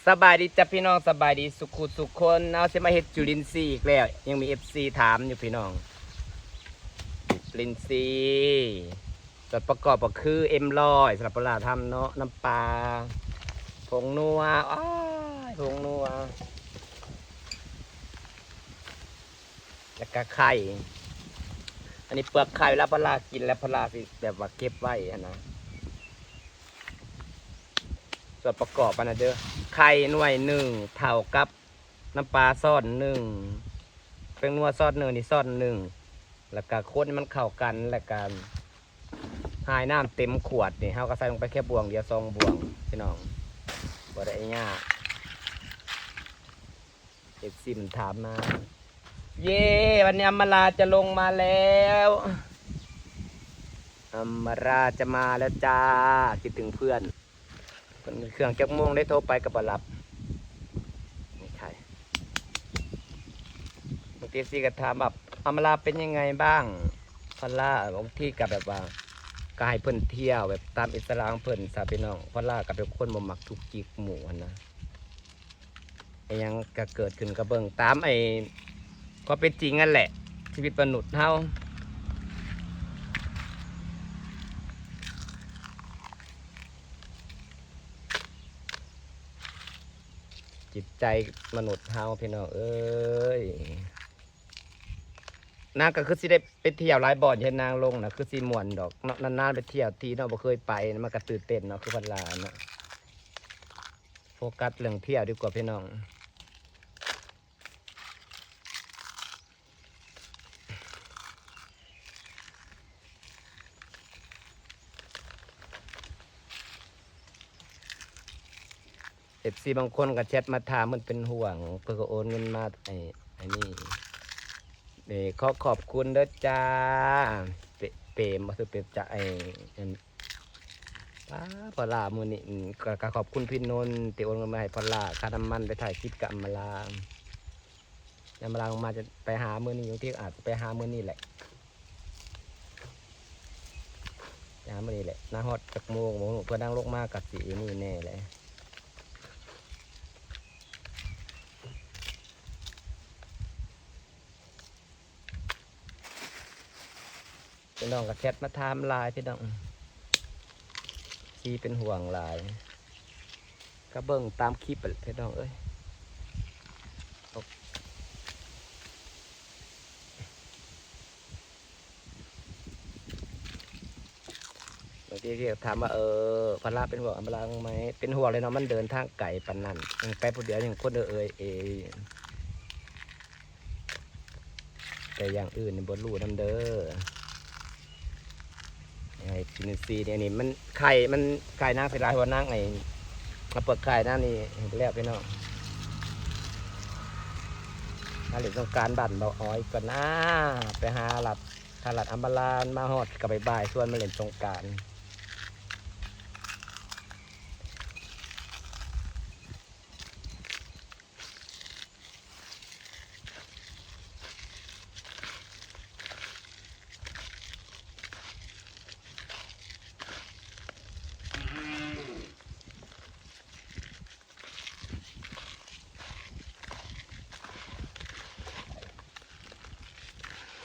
ສະບາຍດີຈ້າພີ່ນ້ອງ ສະບາຍດີສູ່ຄູ່ສູ່ຄົນ. ເອົາ ຊິມາເຮັດຈຸລິນຊີອີກແລ້ວ ຍັງມີເອັຟຊີຖາມຢູ່ພີ່ນ້ອງ. ຈຸລິນຊີ ສ່ວນປະກອບກໍຄືເອັມຮ້ອຍ ສຳລັບປາຫຼ້າທຳເນາະ, ນ້ຳປາ, ຜົງນົວ, ໂອ້ຍ ຜົງນົວ ແລ້ວກະໄຂ່. ອັນນີ້ເປືອກໄຂ່ ເວລາປາຫຼ້າກິນແລ້ວ ປາຫຼ້າຊິແບບວ່າເກັບໄວ້ຫັ້ນນະ. ສ່ວນປະກອບອັນນັ້ນເດີ ໄຂ່ໜ່ວຍໜຶ່ງເທົ່າກັບນ້ຳປາຊ້ອນໜຶ່ງ, ແປ້ງນົວຊ້ອນໜຶ່ງ, ອັນນີ້ຊ້ອນໜຶ່ງ, ແລ້ວກະຄົນໃຫ້ມັນເຂົ້າກັນ ແລ້ວກະຫາຍນ້ຳເຕັມຂວດນີ້ ເຮົາກໍໃສ່ລົງໄປແຄ່ບ່ວງດຽວສອງບ່ວງພີ່ນ້ອງ ບໍ່ໄດ້ຍາກ. ເອັຟຊີມັນຖາມມາ ເຢ້ ວັນນີ້ອຳມາລາຈະລົງມາແລ້ວ ອຳມາລາຈະມາແລ້ວຈ້າ ຄິດເຖິງເພື່ອນ. ເພິ່ນເຄື່ອງຈັກໂມງເດ້ ໂທໄປກໍບໍ່ຮັບ. ນີ້ໄຂ່ ບາງທີເອັຟຊີກໍຖາມວ່າ ອຳມາລາເປັນຍັງໄງບ້າງ ພອນລາ. ບາງທີກໍແບບວ່າ ກໍໃຫ້ເພິ່ນທ່ຽວແບບຕາມອິດສະຫຼະຂອງເພິ່ນຊະພີ່ນ້ອງ. ພອນລາກໍເປັນຄົນບໍ່ມັກຈຸກຈິກໝູ່ຫັ້ນນະ. ອີ່ຫຍັງກະເກີດຂຶ້ນ ກະເບິ່ງຕາມໄອ້ຄວາມເປັນຈິງຫັ້ນແຫຼະ ຊີວິດມະນຸດເຮົາ ຈິດໃຈມະນຸດເຮົາພີ່ນ້ອງເອີຍ. ນາງກະຄືຊິໄດ້ໄປທ່ຽວຫຼາຍບ່ອນ ເຫັນນາງລົງນະ ຄືຊິມ່ວນດອກເນາະ ນານໆໄປທ່ຽວທີເນາະ ບໍ່ເຄີຍໄປ ມັນກະຕື່ນເຕັ້ນເນາະ ຄືພັນລາເນາະ. ໂຟກັສເລື່ອງທ່ຽວດີກວ່າພີ່ນ້ອງ. ເອັຟຊີບາງຄົນກໍແຊັດມາຖາມ ເພິ່ນເປັນຫ່ວງ ເພິ່ນກໍໂອນເງິນມາ ໄອ້ ໄອ້ນີ້ ເອີ ຂໍຂອບຄຸນເດີຈ້າ ເປ ເປມ ບໍ່ຖືກເປມ ຈາກ ໄອ້ ອັນ ປ້າ ພອນລາມື້ນີ້ ອືມ ກໍ ກໍຂອບຄຸນພີ່ນົນທີ່ໂອນເງິນມາໃຫ້ພອນລາ ຄ່ານ້ຳມັນໄປຖ່າຍຄລິບກັບອຳມາລາ. ຍາມມາລາລົງມາຈະໄປຫາມື້ນີ້ ບາງທີອາດຈະໄປຫາມື້ນີ້ແຫຼະ ໄປຫາມື້ນີ້ແຫຼະ. ນາງຮອດຈັກໂມງບໍ່ຮູ້ ເພື່ອນາງລົງມາກໍຊິນີ້ແນ່ແຫຼະ. ພີ່ນ້ອງກໍແຊັດມາຖາມຫຼາຍພີ່ນ້ອງ ທີ່ເປັນຫ່ວງຫຼາຍ ກໍເບິ່ງຕາມຄລິບຫັ້ນແຫຼະພີ່ນ້ອງເອີຍ. ບາງທີກໍຖາມວ່າ ເອີ ພອນລາເປັນຫ່ວງອຳມາລາໄໝ? ເປັນຫ່ວງແຫຼະເນາະ ມັນເດີນທາງໄກປານນັ້ນ ຍັງໄປຜູ້ດຽວ ຍັງຄົນເອີ່ເອີຍເອ. ແຕ່ຢ່າງອື່ນນີ້ບໍ່ຮູ້ນຳເດີ. ໄອ້ກິນຊີນີ້ ອັນນີ້ມັນໄຂ່ ມັນໄຂ່ນາງຊິຫຼາຍກວ່ານາງ ໄອ້ມາເປີດໄຂ່ນາງນີ້ແລ້ວພີ່ນ້ອງ. ມາຫຼິ້ນສົງການບ້ານບ່າວອອຍກ່ອນນາ ໄປຫາລັດ ຖ້າລັດອຳມາລາມາຮອດກໍບາຍບາຍ ຊວນມາຫຼິ້ນສົງການ.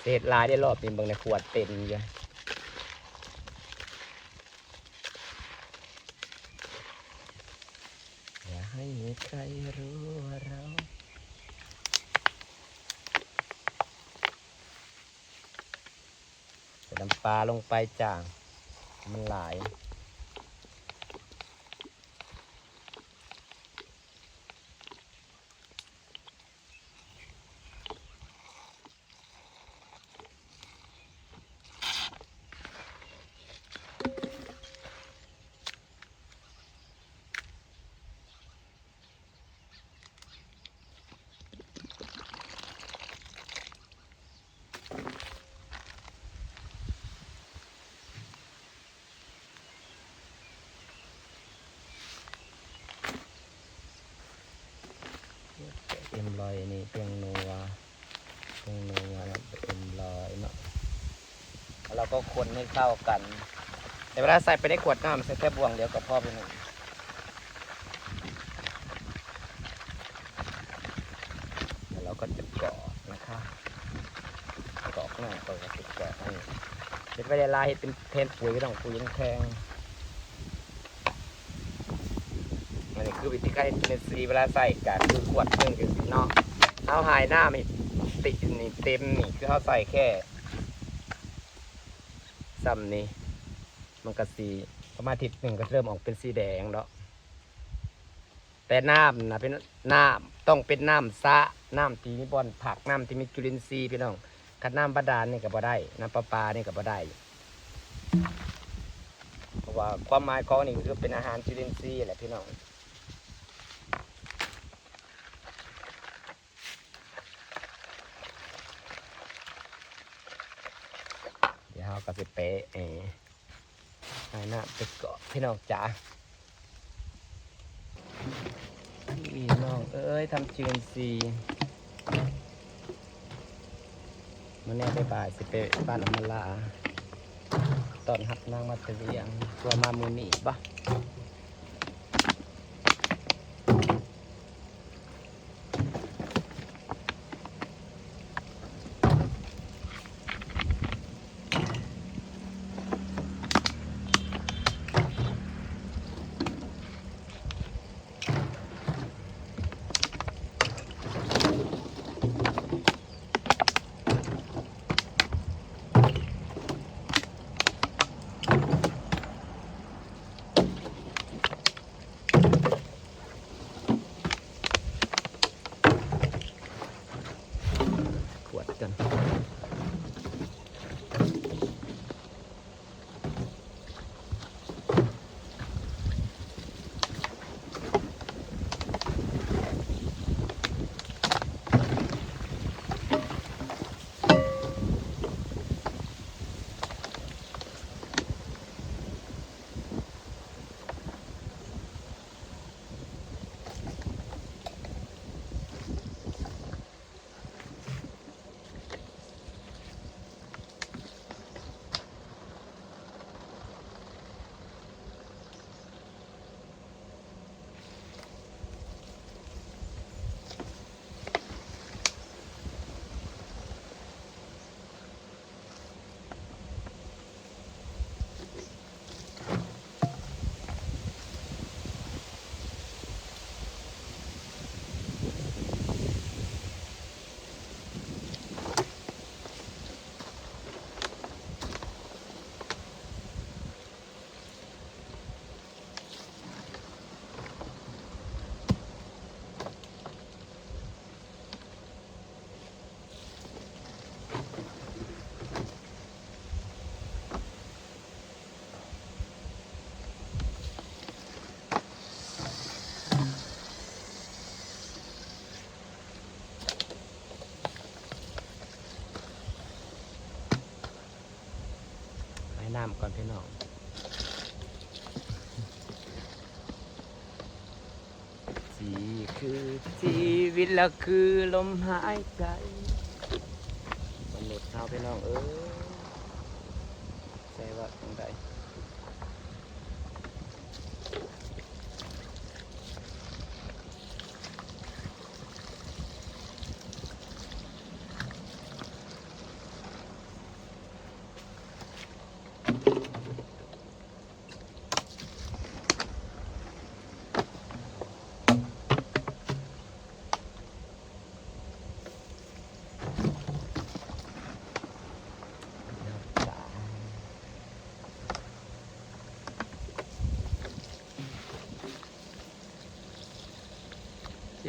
ເສດຫຼາຍໄດ້ຮອບນີ້ ເບິ່ງໃນຂວດເຕັມຢູ່. ໃສ່ນ້ຳປາລົງໄປຈ້າ ມັນຫຼາຍ. ເອັມຮ້ອຍ ອັນນີ້ແປ້ງນົວ ແປ້ງນົວ ແລ້ວເອັມຮ້ອຍເນາະ ແລ້ວກໍຄົນໃຫ້ເຂົ້າກັນ. ໃນເວລາໃສ່ໄປໃນຂວດນ້ຳ ໃສ່ແຄ່ບ່ວງດຽວກໍພໍພີ່ນ້ອງ. ກອກນະຄະ ກອກໜ້ອຍ ເພິ່ນກໍຊິກອກອັນນີ້ ເຮັດໄວ້ຫຼາຍໆ ເຮັດເປັນແທນປຸຍ ພີ່ນ້ອງ ປຸຍແຂງ. ອັນນີ້ຄືວິທີການເຮັດຈຸລິນຊີ ເວລາໃສ່ກໍຄືຂວດໜຶ່ງຈັ່ງຊີ້ເນາະ ເຮົາໃຫ້ນ້ຳນີ້ຕິ ນີ້ເຕັມນີ້ ຄືເຮົາໃສ່ແຄ່ສ່ຳນີ້ ມັນກໍຊິປະມານອາທິດໜຶ່ງ ກໍເລີ່ມອອກເປັນສີແດງເນາະ. ແຕ່ນ້ຳນະເປັນ ນ້ຳຕ້ອງເປັນນ້ຳສະ ນ້ຳທີ່ມີບ່ອນພັກ ນ້ຳທີ່ມີຈຸລິນຊີ ພີ່ນ້ອງ. ຄັນນ້ຳບາດານນີ້ກໍບໍ່ໄດ້ ນ້ຳປະປານີ້ກໍບໍ່ໄດ້ ເພາະວ່າຄວາມໝາຍຂອງນີ້ກໍຄືເປັນອາຫານຈຸລິນຊີແຫຼະ ພີ່ນ້ອງ. ດຽວເຮົາກໍຊິແປະ ເອີ ໃຫ້ນ້ຳໄປເກາະ ພີ່ນ້ອງຈ໋າ. ພີ່ນ້ອງເອີຍ ທຳຈຸລິນຊີ ມື້ແລງບ່າຍໆ ຊິໄປບ້ານອຳມາລາ ຕ້ອນຮັບນາງມາແຕ່ວຽງ ວ່າມາມື້ນີ້ບໍ? ຂວດກັນ. ໃຫ້ນ້ຳກ່ອນພີ່ນ້ອງ. ຊີວິດ ລະຄືລົມຫາຍໃຈ ມະນຸດເຮົາພີ່ນ້ອງເອີຍ ໃສ່ວ່າຈັ່ງໃດ?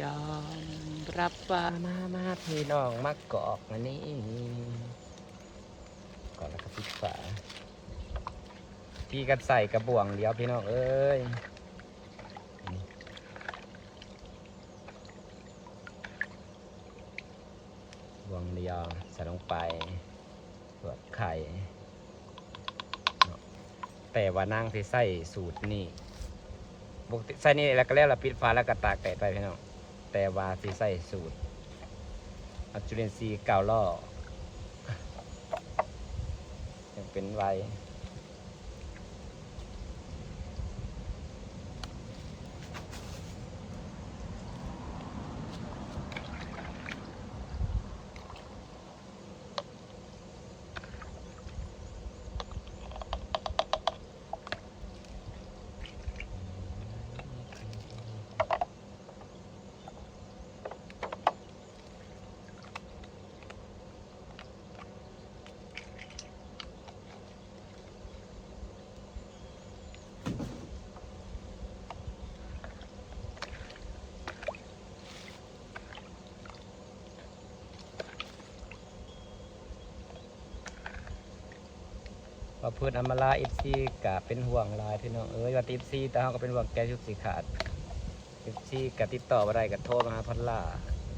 ຍອມຮັບວ່າ ມາ ມາ ພີ່ນ້ອງ ມາກອກອັນນີ້ ກອກແລ້ວກໍປິດຝາ. ທີ່ກັນໃສ່ກະບ່ວງດຽວ ພີ່ນ້ອງເອີຍ ນີ້ ບ່ວງດຽວໃສ່ລົງໄປ ລວກໄຂ່ເນາະ. ແຕ່ວ່ານາງຊິໃຊ້ສູດນີ້ ປົກກະຕິໃສ່ນີ້ແລ້ວກໍແລ້ວລະ ປິດຝາແລ້ວກໍຕາກແດດໄວ້ ພີ່ນ້ອງ. ແຕ່ວ່າຊິໃຊ້ສູດເອົາຈຸລິນຊີເກົ້າລໍ້ ຈັ່ງເປັນໄວ. ເ ວ່າເພິ່ນອຳມາລາ ເອັຟຊີ ກະເປັນຫ່ວງຫຼາຍພີ່ນ້ອງເອີຍ ວ່າແຕ່ ເອັຟຊີ ແຕ່ເຮົາກໍເປັນຫ່ວງແກຢູ່ຊິຂາດ ເອັຟຊີ ກະຕິດຕໍ່ບໍ່ໄດ້ ກະໂທມາຫາພອນລາ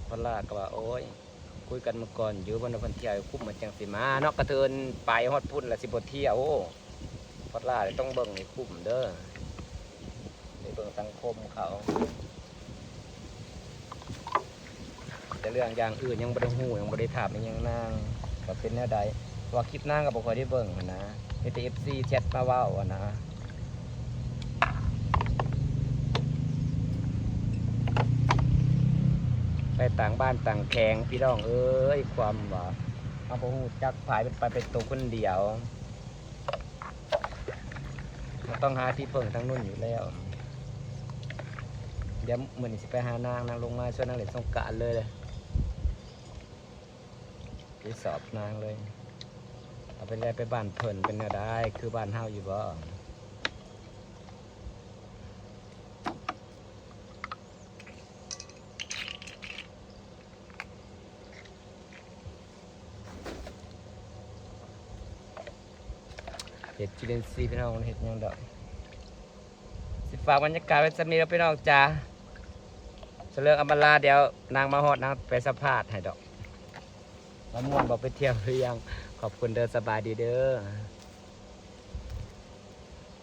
ພອນລາກໍວ່າ ໂອ້ຍ ຄຸຍກັນມື້ກ່ອນຢູ່ ບໍ່ວ່າເພິ່ນທ່ຽວໃຫ້ຄຸ້ມ ມັນຈັ່ງຊິມາເນາະ ກະເທີນໄປຮອດພຸ້ນລະຊິບໍ່ທ່ຽວ ໂອ້ ພອນລາຕ້ອງເບິ່ງໃຫ້ຄຸ້ມເດີ ໄດ້ເບິ່ງສັງຄົມເຂົາ. ແຕ່ເລື່ອງຢ່າງອື່ນຍັງບໍ່ໄດ້ຮູ້ ຍັງບໍ່ໄດ້ຖາມອີ່ຫຍັງນາງ ວ່າເປັນແນວໃດ ເພາະວ່າຄລິບນາງກໍບໍ່ຄ່ອຍໄດ້ເບິ່ງຫັ້ນນະ ມີແຕ່ ເອັຟຊີ ແຊັດມາເວົ້າຫັ້ນນະ ໄປຕ່າງບ້ານຕ່າງແຂວງ ພີ່ນ້ອງເອີຍ ຄວາມວ່າເຮົາບໍ່ຮູ້ຈັກໃຜ ເປັນໄປເປັນໂຕຄົນດຽວ. ກໍຕ້ອງຫາທີ່ເພິ່ງທາງນັ້ນຢູ່ແລ້ວ ດຽວມື້ນີ້ຊິໄປຫານາງ ນາງລົງມາຊວນນາງຫຼິ້ນສົງການເລີຍ ໄປສອບນາງເລີຍ ເອົາໄປແລໄປບ້ານເພິ່ນ ເປັນແນວໃດ ຄືບ້ານເຮົາຢູ່ບໍ່? ເຫັດຈຸລິນຊີພີ່ນ້ອງ ມັນເຮັດຫຍັງດອກ ຊິຝາກບັນຍາກາດໄວ້ສ່ຳນີ້ເດີພີ່ນ້ອງຈ໋າ ສະເລີງອຳມາລາ ດຽວນາງມາຮອດ ນາງໄປສຳພາດໃຫ້ດອກ ວ່າມ່ວນບໍ່ ໄປທ່ຽວຫຼືຍັງ ຂອບຄຸນເດີ ສະບາຍດີເດີ.